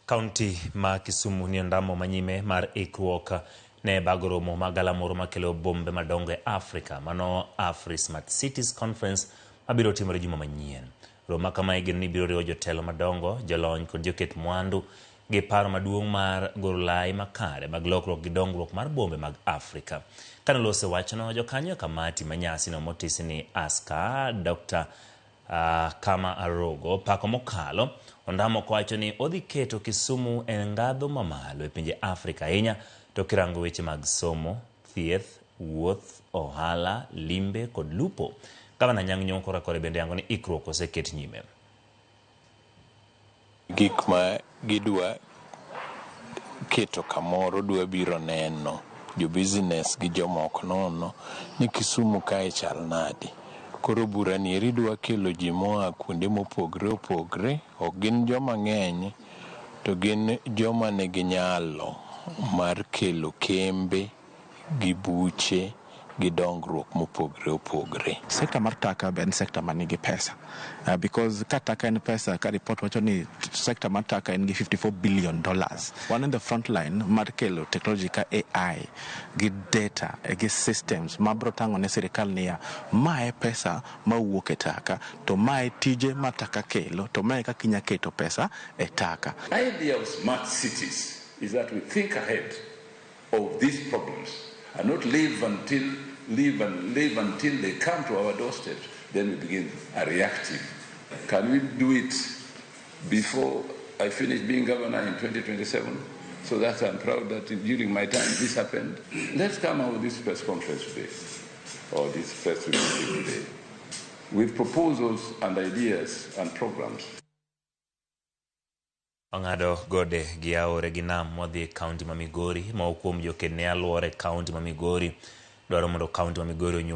Kaunti ma Kisumu ni ondamo manyime mar ikruok ne bago romo ma galamoro makelo bombe madongo e Afrika, mano Afri Smart Cities Conference mabiro timore juma manyien. Romo ma kama igeno ni biro riwo jotelo madongo, jolony kod joket mwandu gi paro maduong' mar goro lai makare mag lokruok gi dongruok mar bombe mag Afrika. Kane olose wachno, jokanyo e kamati ma nyasino motisi ni Aska Dr. Kama Arogo pako mokalo ondamo kowacho ni odhi keto Kisumu e ngadho mamalo e pinje Afrika ahinya to kirango weche mag somo, thieth, wuoth, ohala, limbe kod lupo. Gavana Anyang' Nyong'o kora kore bende yango ni ikruok oseket nyime. Gik ma gidwa keto kamoro dwa biro neno jo business gi jomoko nono ni Kisumu kae chal nadi. Koro bura ni eri dwa kelo ji moa kuonde mopogre opogre, ok gin joma ng'eny to gin joma nigi nyalo mar kelo kembe gi buche gi dongruok mopogre opogre. Sector mar taka be en sector manigi pesa because ka taka en pesa, ka report wacho ni sector mar taka en gi $54 billion. Wan in the front line mar kelo technology ka AI gi data gi systems mabro tang'o ne sirikal niya mae pesa mawuok e taka, to mae tije ma taka kelo, to mae kaka inya keto pesa e taka. Idea of smart cities is that we think ahead of these problems and not live and live until they come to our doorsteps, then we begin a reacting. Can we do it before I finish being governor in 2027? So that I'm proud that during my time this happened. Let's come out with this press conference today, or this press release today, with proposals and ideas and programs. Wang'ado gode gi aore gi nam mwadhi e kaunti ma Migori. Moko kuom joked ne alwora e kaunti ma Migori dwaro mondo kaunti ma Migori onyuol